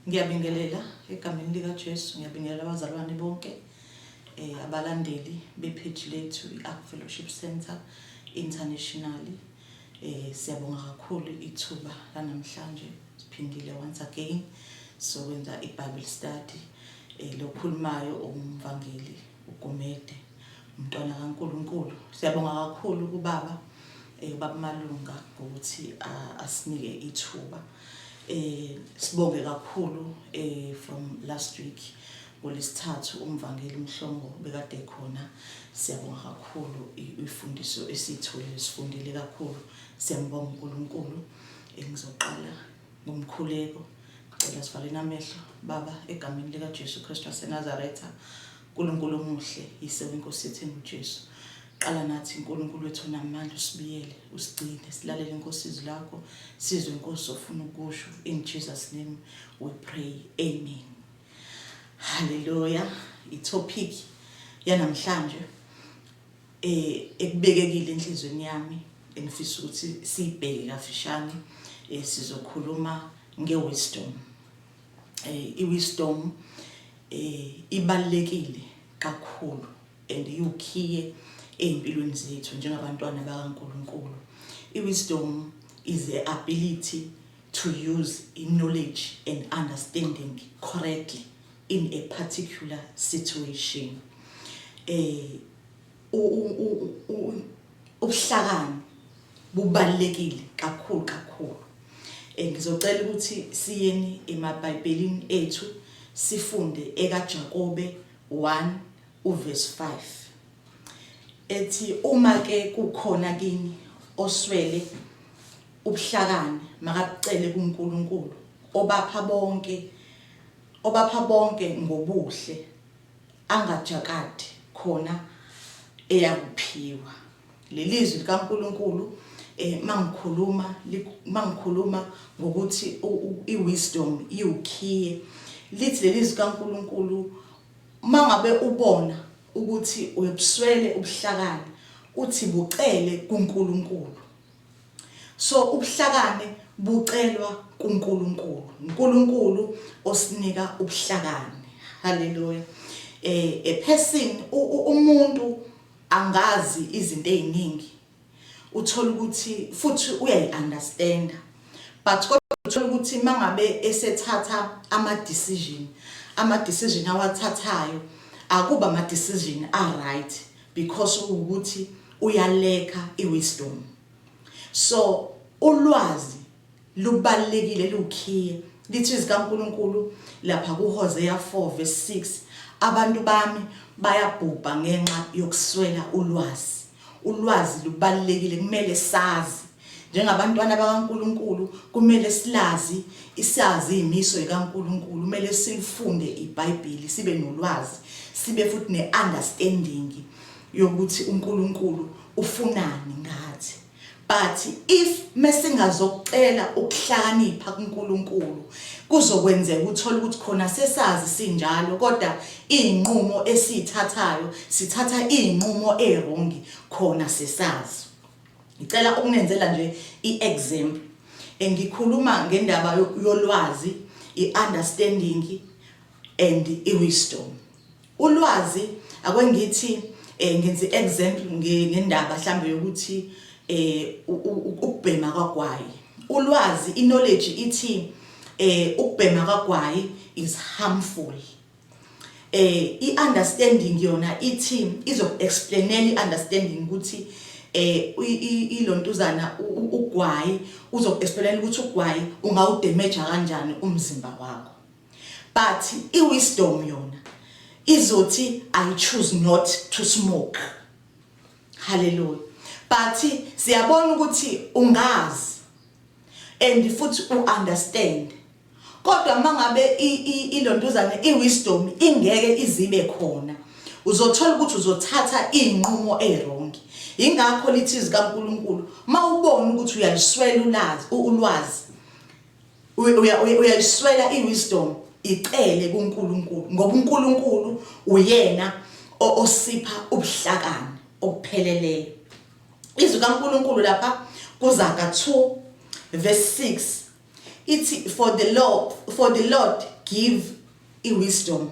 Ngiyabingelela egameni likaJesu, ngiyabingelela abazalwane bonke abalandeli bepage lethu i-Ark Fellowship Center International. Siyabonga kakhulu ithuba lanamhlanje, siphindile once again sokwenza i-Bible study. Lokhulumayo umvangeli uGumede, umntwana kaNkulunkulu. Siyabonga kakhulu kubaba ubaba Malunga ngokuthi asinike ithuba. Sibonge kakhulu from last week ngolesithathu umvangeli Mhlongo bekade khona. Siyabonga kakhulu ifundiso esiyitholile, sifundile kakhulu. Siyambonga uNkulunkulu. Ngizoqala ngomkhuleko. Ngicela sivaleni amehlo. Baba, egameni lika Jesu Kristu waseNazaretha, uNkulunkulu omuhle, yise wenkosi yethu enguJesu. Qala nathi uNkulunkulu wethu onamandla, usibiyele, usigcine, silalele inkosi izwi lakho, sizwe inkosi ofuna ukusho. In Jesus name we pray. Amen. Hallelujah. I-topic yanamhlanje ekubekekile enhlizweni yami engifisa ukuthi siyibheke kafishane, sizokhuluma nge-wisdom. I-wisdom ibalulekile kakhulu and iwukhiye ey'mpilweni zethu njengabantwana bakaNkulunkulu. I-wisdom is the ability to use knowledge and understanding correctly in a particular situation. Ubuhlakani bubalulekile kakhulu kakhulu. Ngizocela ukuthi siyeni emaBhayibhelini ethu sifunde ekaJakobe 1 uverse 5, ethi uma ke kukhona kini oswele ubuhlakani, makabucele kuNkulunkulu obapha bonke ngobuhle angajakadi, khona eyakuphiwa. Lelizwi likaNkulunkulu, mangikhuluma ngokuthi iwisdom iwukhiye, lithi lelizwi kaNkulunkulu mangabe ubona ukuthi uyobuswele ubuhlakani, uthi bucele kuNkulunkulu. So ubuhlakani bucelwa kuNkulunkulu, uNkulunkulu osinika ubuhlakani. Haleluya. A person, umuntu angazi izinto eziningi, uthola ukuthi futhi uyayi-understanda, but kodwa uthola ukuthi mangabe esethatha ama decision awathathayo akuba ama decision a right because ukuthi uyalacka iwisdom. So ulwazi lubalulekile, lukhiye. Lithi izwi kaNkulunkulu lapha kuHosea 4 verse 6, "Abantu bami bayabhubha ngenxa yokuswela ulwazi." Ulwazi lubalulekile, kumele sazi njengabantwana bakaNkulunkulu, kumele silazi, isazi imiso kaNkulunkulu, kumele sifunde iBhayibheli, sibe nolwazi, sibe futhi neunderstanding yokuthi uNkulunkulu ufunani ngathi. But if mesingazokucela ukuhlakanipha kuNkulunkulu, kuzokwenzeka uthola ukuthi khona sesazi sinjalo, kodwa izinqumo esithathayo, sithatha izinqumo ewrong khona sesazi. Ngicela ukunenzela nje iexample. Engikhuluma ngendaba yolwazi, iunderstanding and iwisdom. Ulwazi, ake ngithi ngenza example ngendaba mhlambe yokuthi ukubhema kwagwayi. Ulwazi, iknowledge ithi ukubhema kwagwayi is harmful. I-understanding yona ithi, izoku-explainela i-understanding ukuthi ilontuzana ugwayi, uzoku-explainela ukuthi ugwayi ungawudamage kanjani umzimba wakho. But i-wisdom yona izothi, "I choose not to smoke." Hallelujah. But siyabona ukuthi ungazi and futhi uunderstand, kodwa mangabe ilontuzane iwisdom ingeke izibe khona, uzothola ukuthi uzothatha inqumo ewrong. Ingakho lithi izwi kaNkulunkulu, mawubona ukuthi uyaliswela ulwazi, uyayiswela iwisdom, icele kuNkulunkulu, ngoba uNkulunkulu uyena osipha ubuhlakani obupheleleyo. Izwi kaNkulunkulu lapha kuZaga 2 verse 6 Ithi for the Lord give i-wisdom,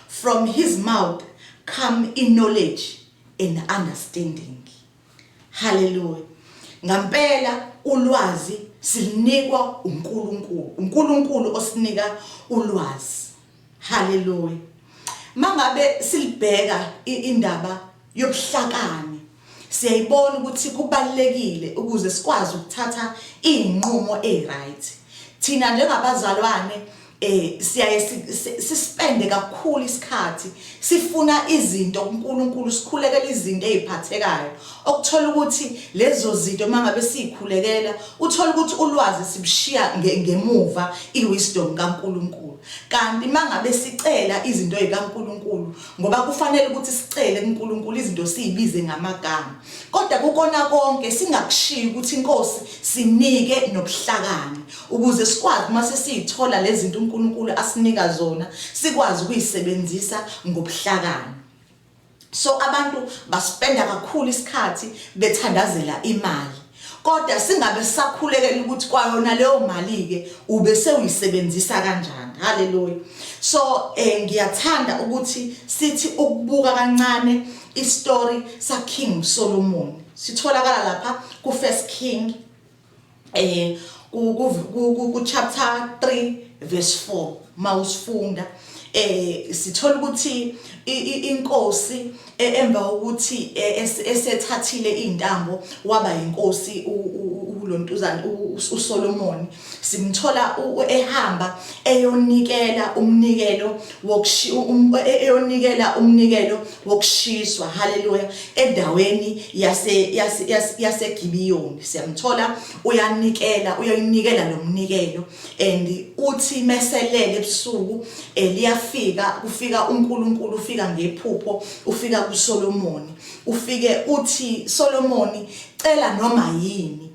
from his mouth come i-knowledge and understanding. Hallelujah. Ngampela ulwazi silinikwa uNkulunkulu, uNkulunkulu osinika ulwazi. Hallelujah. Mangabe silibheka indaba yobuhlakani, siyayibona ukuthi kubalekile ukuze sikwazi ukuthatha izinqumo eziright. Thina njengabazalwane siyaye sispende kakhulu isikhathi sifuna izinto kuNkulunkulu, sikhulekela izinto eziphathekayo, okuthola ukuthi lezo zinto mangabe sizikhulekela, uthola ukuthi ulwazi sibushiya ngemuva, iwisdom kaNkulunkulu. Kanti mangabe sicela izinto ezikaNkulunkulu, ngoba kufanele ukuthi sicele kuNkulunkulu izinto, sizibize ngamagama, kodwa kukona konke singakushiyi ukuthi inkosi sinike nobuhlakani ukuze sikwazi uma sesiyithola lezi zinto uNkulunkulu asinika zona, sikwazi ukuyisebenzisa ngobuhlakani. So abantu baspenda kakhulu isikhathi bethandazela imali, kodwa singabe sisakhulekela ukuthi kwayona leyo mali ke ube sewuyisebenzisa kanjani. Haleluya. So ngiyathanda ukuthi sithi ukubuka kancane istory sa King Solomon. Sitholakala lapha ku First King ku chapter 3 verse 4. Mawusifunda sithola ukuthi inkosi, emva kokuthi esethathile intambo waba inkosi ulontuzana uSolomon, simthola ehamba eyonikela umnikelo wokushiswa, haleluya, endaweni yase yaseGibiyoni. Siyamthola uyanikela, uyayinikela lo mnikelo, and uthi meselele ebusuku liyafika, kufika uNkulunkulu, ufika ngephupho, ufika kuSolomoni, ufike uthi, "Solomoni, cela noma yini."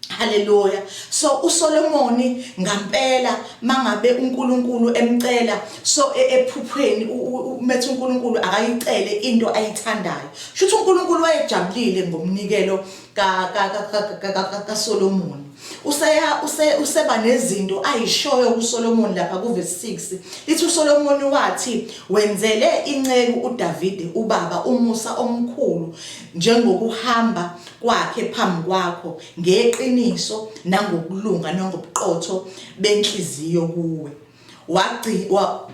Haleluya. So uSolomoni ngampela mangabe uNkulunkulu emcela, so ephuphweni umethe uNkulunkulu akayicele into ayithandayo. Shuthi uNkulunkulu wayejabulile ngomnikelo ka ka ka kaSolomoni. Useya useba nezinto ayishoyo kuSolomon lapha ku verse 6. Lithi uSolomoni wathi, "Wenzele inceku uDavide ubaba umusa omkhulu njengokuhamba kwakhe phambi kwakho ngeqiniso nangokulunga nangobuqotho benhliziyo kuwe.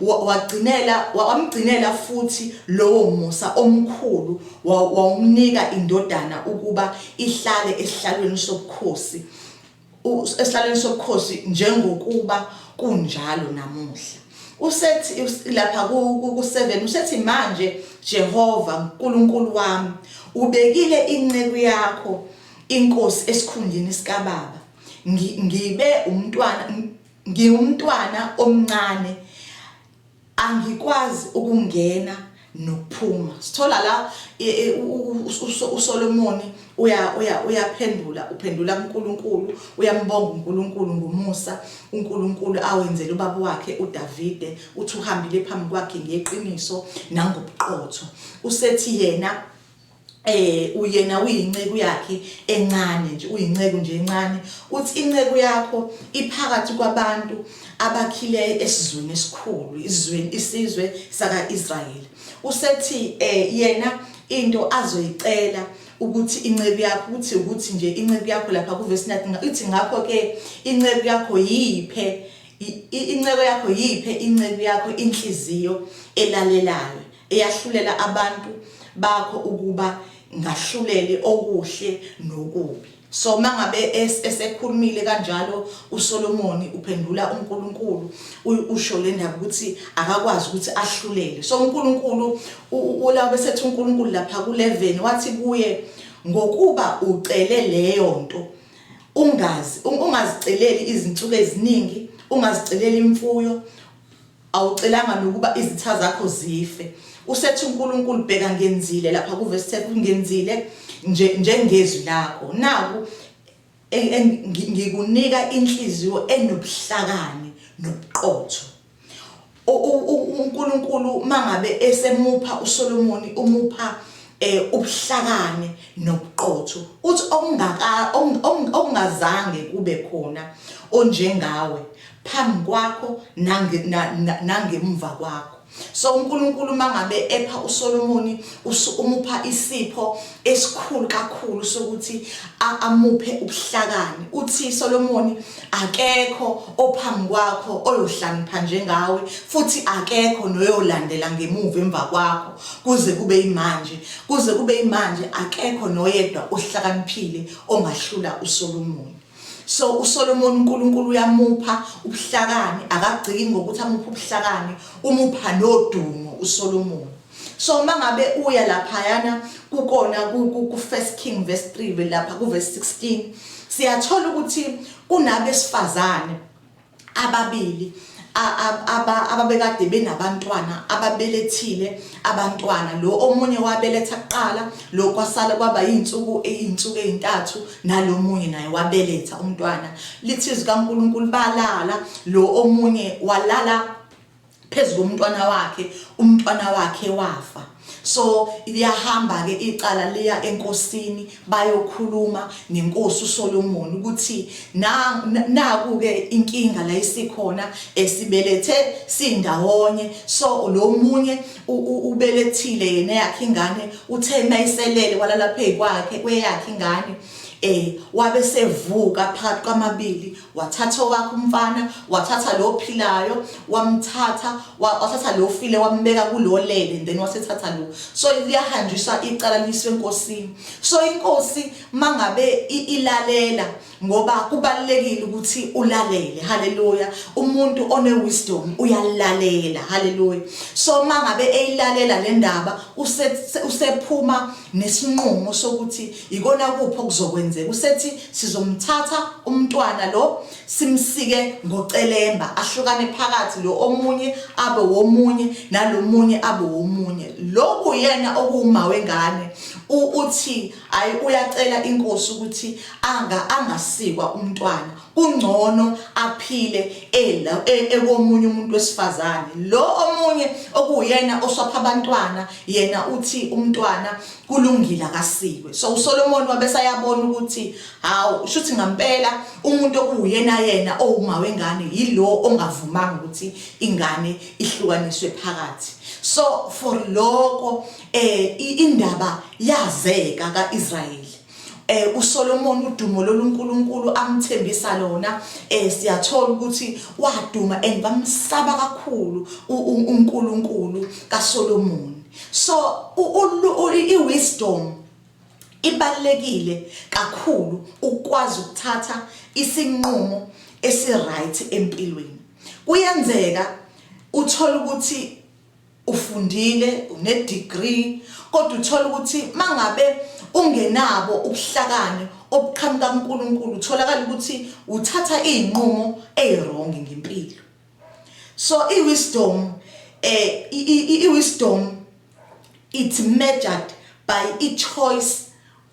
Wagcinela, wamgcinela futhi lowo musa omkhulu, wawumnika indodana ukuba ihlale esihlalweni sobukhosi njengokuba kunjalo namuhla." Usethi lapha ku 7, usethi, "Manje Jehova uNkulunkulu wami, ubekile inceku yakho inkosi esikhundleni sikababa, ngibe umntwana, ngiwumntwana omncane, angikwazi ukungena nokuphuma." Sithola la uSolomoni uya uya uyaphendula, uphendula kuNkulunkulu, uyambonga uNkulunkulu ngomusa uNkulunkulu awenzele ubaba wakhe uDavide. Uthi uhambile phambi kwakhe ngeqiniso nangobuqotho. Usethi yena uyena uyinceku yakhe encane nje, uyinceku nje encane. Uthi inceku yakho iphakathi kwabantu abakhileyo esizweni esikhulu, izweni, isizwe saka Israel. Usethi yena into azoyicela ukuthi inceku yakho, ukuthi nje inceku yakho lapha ku verse 9 ithi, "Ngakho ke inceku yakho yiphe inceku yakho yiphe inceku yakho inhliziyo elalelayo, eyahlulela abantu bakho ukuba ngahlulele okuhle nokubi." So mangabe esekhulumile kanjalo uSolomoni, uphendula uNkulunkulu, usho le ndaba ukuthi akakwazi ukuthi ahlulele. So uNkulunkulu ulawo besethi uNkulunkulu lapha ku11 wathi kuye, "Ngokuba ucele leyo nto, ungazi ungaziceleli izinsuku eziningi, ungaziceleli imfuyo, awucelanga nokuba izitha zakho zife." Usethi uNkulunkulu, "Bheka, ngenzile," lapha ku verse 10, "ngenzile nje njengezwi lakho. Naku ngikunika inhliziyo enobuhlakani nobuqotho." uNkulunkulu mangabe esemupha uSolomoni, umupha ubuhlakani nobuqotho. Uthi okungaka okungazange kube khona onjengawe phambi kwakho nangemva kwakho. So uNkulunkulu mangabe epha uSolomoni umupha isipho esikhulu kakhulu sokuthi amuphe ubuhlakani. Uthi Solomoni akekho ophambi kwakho oyohlanipha njengawe futhi akekho noyolandela ngemuva emva kwakho kuze kube imanje kuze kube imanje akekho noyedwa ohlakaniphile ongahlula uSolomoni. So uSolomon uNkulunkulu uyamupha ubuhlakani, akagcini ngokuthi amuphe ubuhlakani, umupha nodumo uSolomon. So mangabe uya laphayana kukona ku First King verse 3 lapha ku verse 16 siyathola ukuthi kunabesifazane ababili ababekade benabantwana ababelethile abantwana lo omunye wabeletha kuqala lo kwasala kwaba izinsuku izinsuku ezintathu nalomunye naye wabeletha umntwana lithi izwi kaNkuluNkulu balala lo omunye walala phezu komntwana wakhe umntwana wakhe wafa so liyahamba ke icala liya enkosini bayokhuluma nenkosi uSolomon ukuthi naku ke inkinga la isikhona esibelethe sindawonye so lo munye ubelethile yena yakhe ingane uthe mayiselele walala phezu kwakhe kweyakhe ingane wabe sevuka phakathi kwamabili wathatha owakhe umfana wathatha lo ophilayo wamthatha wathatha lo ofile wambeka kulolele then wasethatha lo. So liyahanjiswa icala liswe enkosini. So inkosi mangabe ilalela, ngoba kubalulekile ukuthi ulalele, haleluya, umuntu one wisdom uyalalela, haleluya. So mangabe eyilalela le ndaba usephuma nesinqumo sokuthi ikona kuphi okuzokwenzeka. Usethi sizomthatha umntwana lo simsike ngocelemba ahlukane phakathi, lo omunye abe womunye nalomunye abe womunye. Lokhu yena okuwuma wengane uthi ayi, uyacela inkosi ukuthi angasikwa umntwana, kungcono aphile ela ekomunye umuntu wesifazane. Lo omunye okuyena oswapha abantwana yena uthi umntwana kulungile akasikwe. So uSolomon wabe sayabona ukuthi hawu, shuthi ngampela umuntu okuyena yena owuma wengane yilo ongavumanga ukuthi ingane ihlukaniswe phakathi. So for lokho indaba yazeka kaIsrayeli. uSolomon udumo loluNkulunkulu amthembisa lona, siyathola ukuthi waduma and bamsaba kakhulu uNkulunkulu kaSolomon. So iwisdom ibalulekile kakhulu ukwazi ukuthatha isinqumo esiright empilweni. Kuyenzeka uthola ukuthi ufundile, une degree, kodwa uthola ukuthi mangabe ungenabo ubuhlakani obuqhamuka kuNkulunkulu utholakala ukuthi uthatha izinqumo eziwrong ngempilo. So i wisdom it's measured by i choice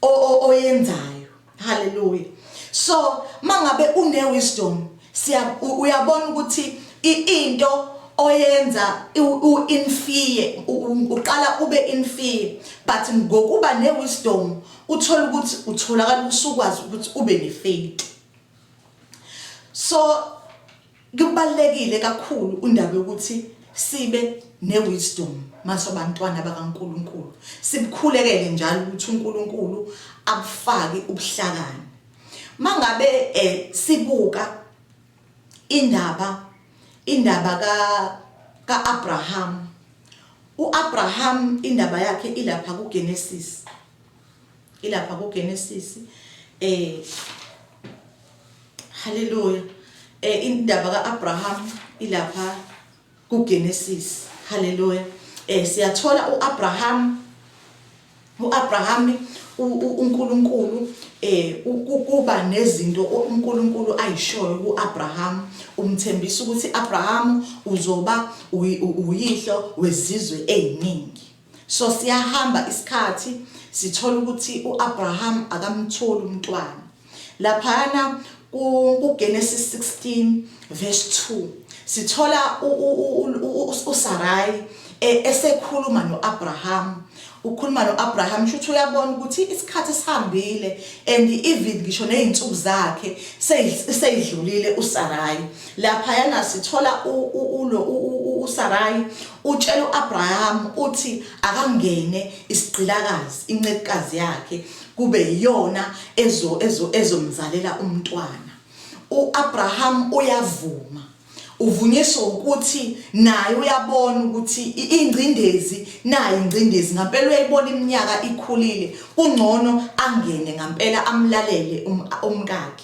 oyenzayo, haleluya. So mangabe une wisdom siya uyabona ukuthi into oyenza u in fear, uqala ube in fear, but ngokuba ne wisdom uthola ukuthi utholakala usukwazi ukuthi ube ne faith. So kubalulekile kakhulu undaba yokuthi sibe ne-wisdom masobantwana bakaNkuluNkulu, sibukhulekele njalo ukuthi uNkulunkulu abufake ubuhlakani. Mangabe sibuka indaba kaAbraham, uAbraham indaba yakhe ilapha kuGenesis, ilapha kuGenesis, haleluya. Indaba kaAbraham ilapha kuGenesis, haleluya. Siyathola uAbraham uNkulunkulu kuba nezinto uNkulunkulu ayishoyo kuAbraham, umthembisa ukuthi Abraham uzoba uyihlo wezizwe eziningi. So siyahamba isikhathi sithola ukuthi uAbraham akamtholi umntwana. Laphana kuGenesis 16 verse 2 sithola uSarai. esekhuluma noAbraham, ukhuluma noAbraham, shuthi uyabona ukuthi isikhathi sihambile and even ngisho nezinsuku zakhe seyidlulile uSarai. Lapha yana sithola ulo uSarai utshela uAbraham uthi akangene isigqilakazi, incekukazi yakhe, kube iyona ezo ezo ezomzalela umntwana. UAbraham uyavuma, uvunyiswa ukuthi naye uyabona ukuthi ingcindezi nayo, ingcindezi ngampela uyayibona, iminyaka ikhulile, kungcono angene ngampela amlalele umkakhe.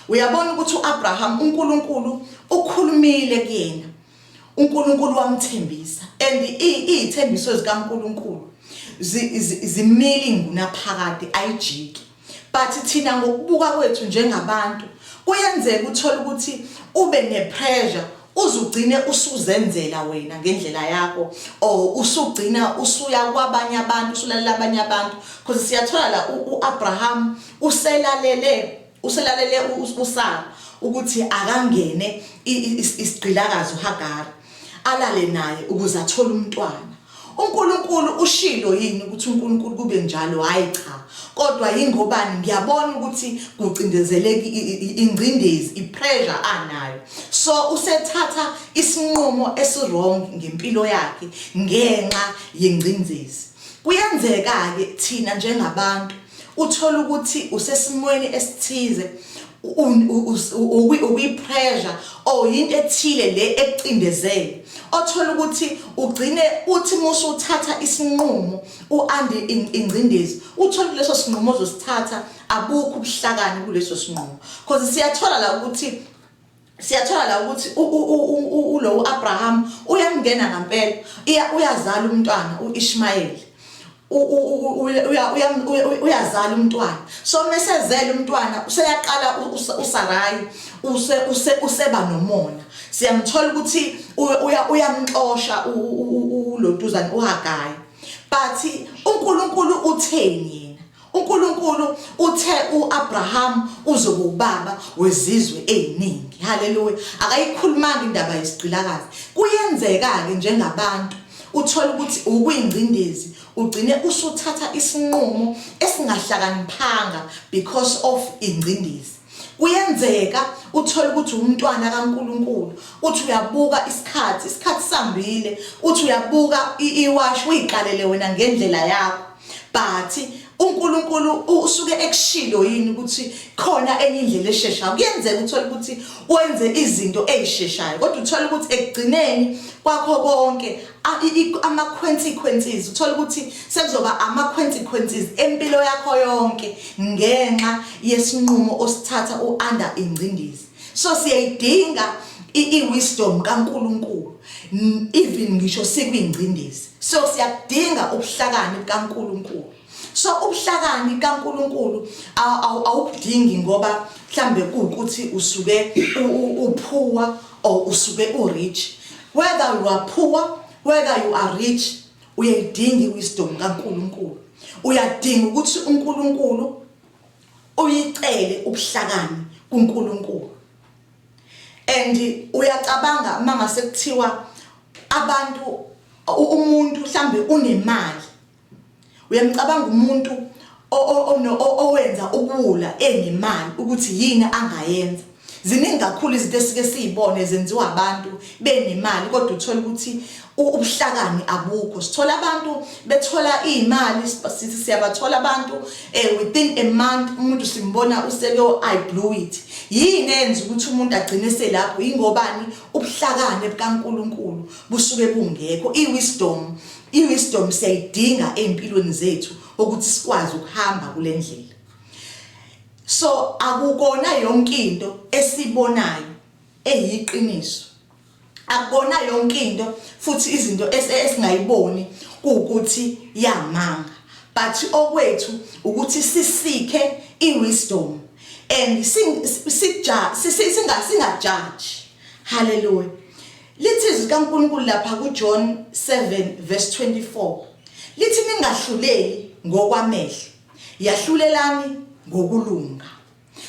Uyabona ukuthi uAbraham, uNkulunkulu ukhulumile kuyena, uNkulunkulu wamthembisa, and izithembiso zikaNkulunkulu zimile ingunaphakade, ayijiki. But thina ngokubuka kwethu njengabantu, kuyenzeka uthola ukuthi ube nepressure, uzugcine usuzenzela wena ngendlela yakho, or usugcina usuya kwabanye abantu, usulalela abanye abantu, because siyathola la uAbraham uselalele uSara ukuthi akangene isigqilakazi uHagar, alale naye ukuze athole umntwana. uNkulunkulu ushilo yini ukuthi uNkulunkulu kube njalo? Hayi cha, kodwa yingobani ngiyabona ukuthi kucindezeleki, ingcindezi, ipressure anayo, so usethatha isinqumo esiwrong ngempilo yakhe ngenxa yengcindezi. Kuyenzeka ke thina njengabantu uthola ukuthi usesimweni esithize, ukwi-pressure or into ethile le ekucindezele, othola ukuthi ugcine uthi musuthatha isinqumo u-under ingcindezi, uthola leso sinqumo ozosithatha abukho ubuhlakani kuleso sinqumo, because siyathola la ukuthi ulo uAbraham uyamngena ngempela, uyazala umntwana uIshmael, uyazala umntwana. So mesezele umntwana, useyaqala uSarai useba nomona. Siyamthola ukuthi uyamxosha ulontuzana uHagai, but uNkulunkulu utheni yena? uNkulunkulu uthe uAbraham uzoba ubaba wezizwe eziningi. Haleluya! Akayikhulumanga indaba yesigqilakazi. Kuyenzeka ke njengabantu uthola ukuthi ukuyingcindezi, ugcine usuthatha isinqumo esingahlakaniphanga because of ingcindezi. Kuyenzeka uthola ukuthi umntwana kaNkuluNkulu, uthi uyabuka isikhathi sambile, uthi uyabuka iwashi, uyiqalele wena ngendlela yakho, but uNkulunkulu usuke ekushilo yini ukuthi khona enye indlela esheshayo? Kuyenzeka uthola ukuthi wenze izinto ezisheshayo, kodwa uthola ukuthi ekugcineni kwakho konke ama consequences, uthola ukuthi sekuzoba ama consequences empilo yakho yonke ngenxa yesinqumo osithatha u-under ingcindezi. So siyayidinga i-wisdom kaNkuluNkulu even ngisho sikwingcindezi. So siyakudinga ubuhlakani bukaNkuluNkulu. So ubuhlakani kaNkuluNkulu awubudingi ngoba mhlambe kuukuthi usuke upoor or usuke urich. Whether you are poor, whether you are rich, uyayidinga iwisdom kaNkuluNkulu. Uyadinga ukuthi uNkulunkulu uyicele ubuhlakani kuNkulunkulu. And uyacabanga mangase kuthiwa abantu, umuntu mhlambe unemali, uyamcabanga umuntu owenza ubuwula enemali ukuthi yini angayenza? Ziningi kakhulu izinto esike siyibone zenziwa abantu benemali, kodwa uthola ukuthi ubuhlakani abukho. Sithola abantu bethola izimali, sithi siyabathola abantu within a month umuntu simbona useke I blew it. Yini eyenza ukuthi umuntu agcine selapho? Ingobani? Ubuhlakani bukaNkuluNkulu busuke bungekho. I-wisdom siyayidinga empilweni zethu ukuthi sikwazi ukuhamba kule ndlela. So akukona yonke into esibonayo eyiqiniso, akubona yonke into futhi izinto esingayiboni kuukuthi yamanga, but okwethu ukuthi siseeke iwisdom and sija singa judge. Hallelujah! Lithi izwi kaNkuluNkulu lapha kuJohn 7 verse 24, lithi, "Ningahluleli ngokwamehlo, yahlulelani ngokulunga."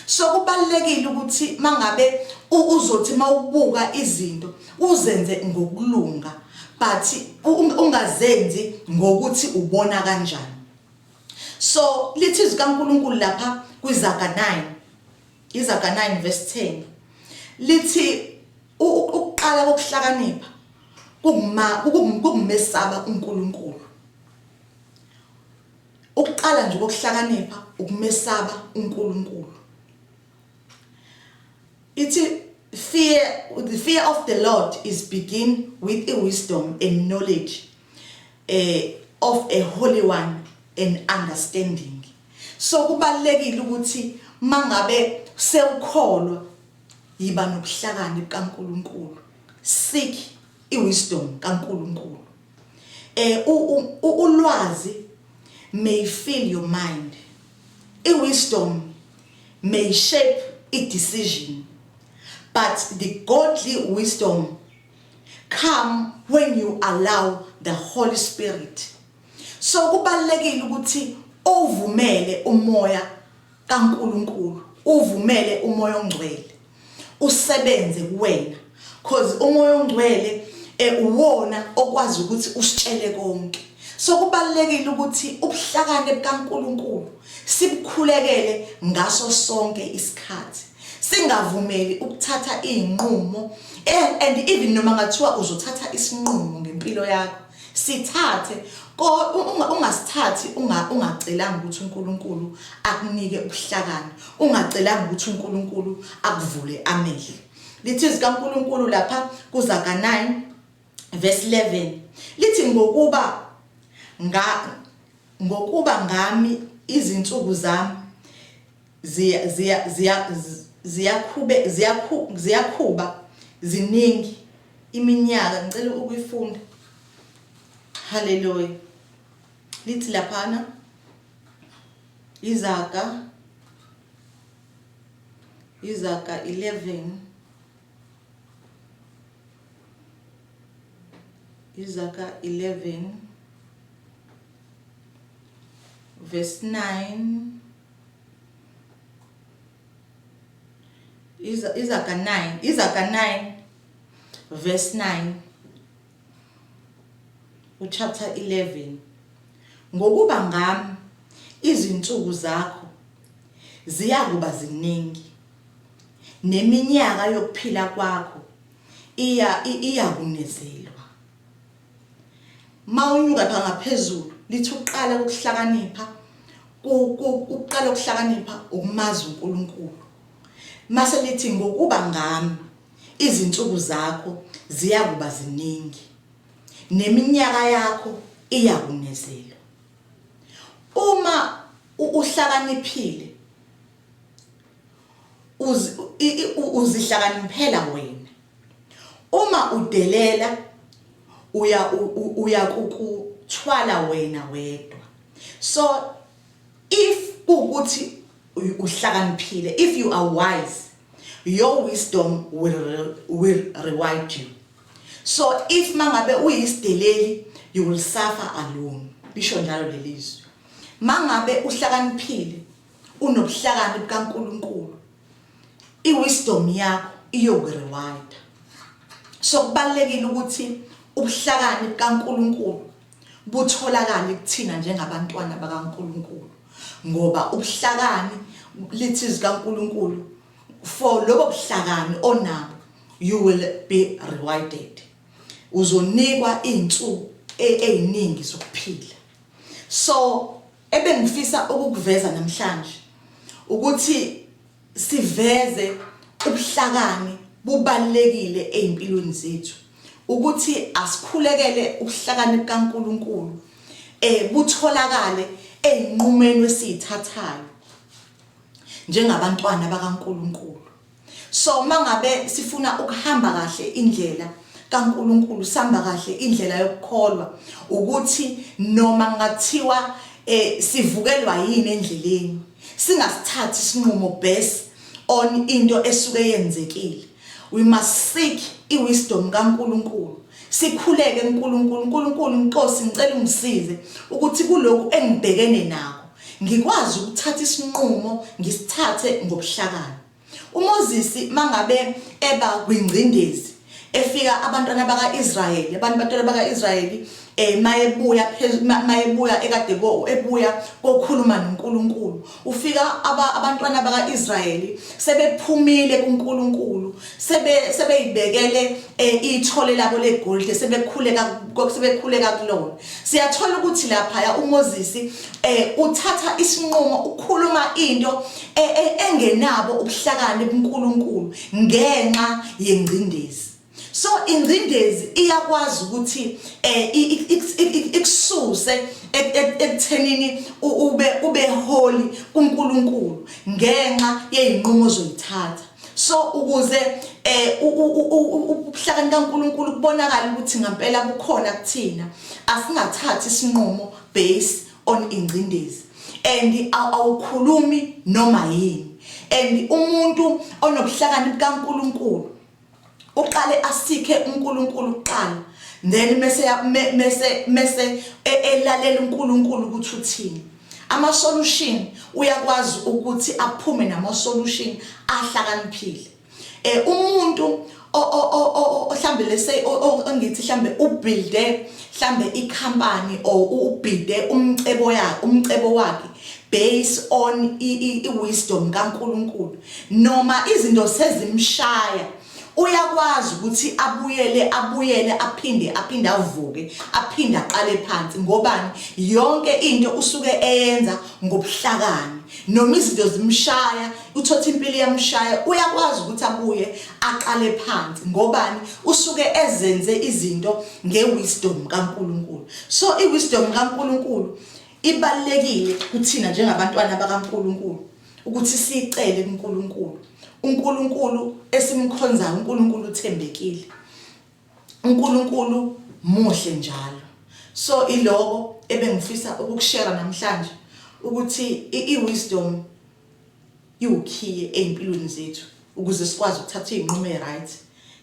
So kubalekile ukuthi mangabe uzothi mawubuka izinto uzenze ngokulunga. but ungazenzi ngokuthi ubona kanjani. So lithi izwi kaNkulunkulu lapha kwiZaga 9, iZaga 9 verse 10 lithi ukuqala kokuhlakanipha kunguma kukumesaba uNkulunkulu. Ukuqala nje kokuhlakanipha ukumesaba uNkulunkulu. Ithi fear the fear of the Lord is begin with a wisdom and knowledge eh of a holy one and understanding. So kubalekile ukuthi mangabe sewukholwa yiba nobuhlakani bukaNkuluNkulu. Seek iwisdom kaNkuluNkulu. Eh ulwazi may fill your mind. Iwisdom may shape a decision but the godly wisdom come when you allow the Holy Spirit. So kubalekile ukuthi uvumele umoya kaNkuluNkulu, uvumele umoya ongcwele usebenze kuwena cause umoya ongcwele eh, uwona okwazi ukuthi usitshele konke. So kubalekile ukuthi ubuhlakani bukaNkuluNkulu sibukhulekele ngaso sonke isikhathi, singavumeli ukuthatha izinqumo, and even noma ngathiwa uzothatha isinqumo ngempilo yakho, sithathe ungasithathi ungacelanga ukuthi uNkulunkulu akunike ubuhlakani, ungacelanga ukuthi uNkulunkulu akuvule amehlo. Lithi izwi kaNkulunkulu lapha kuZaga 9 verse 11 lithi ngokuba ngami izinsuku zami ziya ziya ziya ziyakhube ziyakhu ziyakhuba ziningi iminyaka. Ngicela ukuyifunda. Haleluya. Lithi laphana Izaga 11, Izaga 11 verse 9, Izaga 9, Izaga 9 verse 9, uchapter 11: Ngokuba ngami izinsuku zakho ziyakuba ziningi, neminyaka yokuphila kwakho iya iyakunezelwa. Mawunyuka pha ngaphezulu lithi uqala ukuhlakanipha, ukuqala ukuhlakanipha ukumazi uNkulunkulu. Mase lithi ngokuba ngami izinsuku zakho ziyakuba ziningi, neminyaka yakho iyakunezelwa. Uma uhlakaniphile uzihlakaniphela wena. Uma udelela uya uyakukuthwala wena wedwa. So if kuwukuthi uhlakaniphile, if you are wise, your wisdom will reward you. So if mangabe uyisideleli, you will suffer alone, lisho njalo lelizwi. Mangabe uhlakaniphile, unobuhlakani bukaNkuluNkulu, iwisdom yakho iyokureward. So kubalekile ukuthi ubuhlakani bukaNkuluNkulu butholakale kuthina njengabantwana bakaNkuluNkulu, ngoba ubuhlakani, lithi izwi kaNkuluNkulu, for lobo buhlakani onabo you will be rewarded, uzonikwa izinsuku eziningi zokuphila. So ebengifisa ukukuveza namhlanje ukuthi siveze ubuhlakani bubalekile ezimpilweni zethu, ukuthi asikhulekele ubuhlakani bukaNkuluNkulu butholakale ezinqumeni esizithathayo njengabantwana bakaNkuluNkulu. So mangabe sifuna ukuhamba kahle indlela kaNkuluNkulu, sihamba kahle indlela yokukholwa, ukuthi noma ngathiwa sivukelwa yini endleleni, singasithathi isinqumo based on into esuke yenzekile. We must seek iwisdom kaNkuluNkulu, sikhuleke kuNkulunkulu: uNkulunkulu Nkosi, ngicela ungisize ukuthi kulokhu engibhekene nako ngikwazi ukuthatha isinqumo, ngisithathe ngobuhlakani. uMoses mangabe eba kwingcindezi Efika abantwana baka-Israyeli, abantu bantwana baka-Israyeli mayebuya mayebuya ekade ko ebuya kokhuluma noNkulunkulu, ufika abantwana baka-Israyeli sebephumile kuNkulunkulu, sebeyibekele ithole labo legolide, sebekhuleka kulona. Siyathola ukuthi lapha uMoses uthatha isinqumo, ukhuluma into engenabo ubuhlakani kuNkulunkulu ngenxa yengcindezi. So ingcindezi iyakwazi ukuthi ikususe ekuthenini ube holy kuNkulunkulu ngenxa yezinqumo ozoyithatha. So ukuze ubuhlakani kaNkulunkulu kubonakala ukuthi ngempela kukhona kuthina, asingathathi isinqumo based on ingcindezi, and awukhulumi noma yini. And umuntu onobuhlakani bukaNkulunkulu uqale asikhe uNkulunkulu kuqala, then mese elalela uNkulunkulu ukuthi uthini ama solution. Uyakwazi ukuthi aphume nama solution ahlakaniphile. Umuntu o hlambe, let's say, ongithi hlambe ubuilde hlambe icompany or ubuilde umcebo yakhe, umcebo wakhe based on i wisdom kaNkulunkulu, noma izinto sezimshaya, uyakwazi ukuthi abuyele aphinde avuke, aphinde aqale phansi. Ngobani? Yonke into usuke eyenza ngobuhlakani. Noma izinto zimshaya, uthotha impilo iyamshaya, uyakwazi ukuthi abuye aqale phansi. Ngobani? Usuke ezenze izinto ngewisdom kaNkulunkulu. So iwisdom kaNkulunkulu ibalekile kuthina njengabantwana bakaNkulunkulu ukuthi sicele kuNkulunkulu. uNkulunkulu esimkhonzayo, uNkulunkulu uthembekile, uNkulunkulu muhle njalo. So iloko ebengifisa ukukushare namhlanje, ukuthi i-wisdom iwukhiye ezimpilweni zethu ukuze sikwazi ukuthatha izinqumo eziright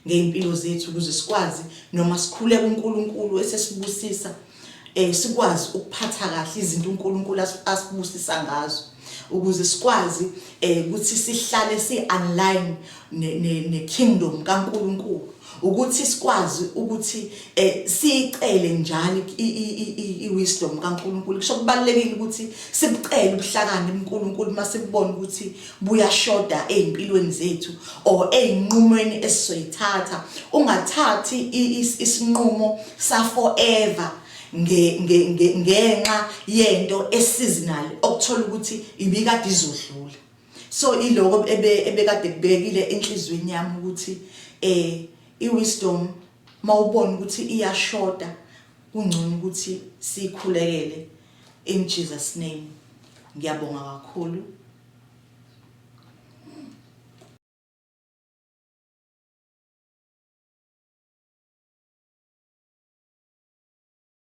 ngeimpilo zethu, ukuze sikwazi noma sikhule kuNkulunkulu esesibusisa, sikwazi ukuphatha kahle izinto uNkulunkulu asibusisa ngazo, ukuze sikwazi ukuthi sihlale si align ne kingdom kaNkulunkulu, ukuthi sikwazi ukuthi sicele njalo i-wisdom kaNkulunkulu. Kusho kubalekile ukuthi sibucele ubuhlakani kuNkulunkulu masibona ukuthi buyashoda ezimpilweni zethu or ezinqumweni esizoyithatha. Ungathathi isinqumo sa forever ngenxa yento eseasonal okuthola ukuthi ibikade izodlula. So iloko ebekade kubekile enhlizweni yami, ukuthi iwisdom mawubona ukuthi iyashoda, kungcono ukuthi sikhulekele. In Jesus' name, ngiyabonga kakhulu.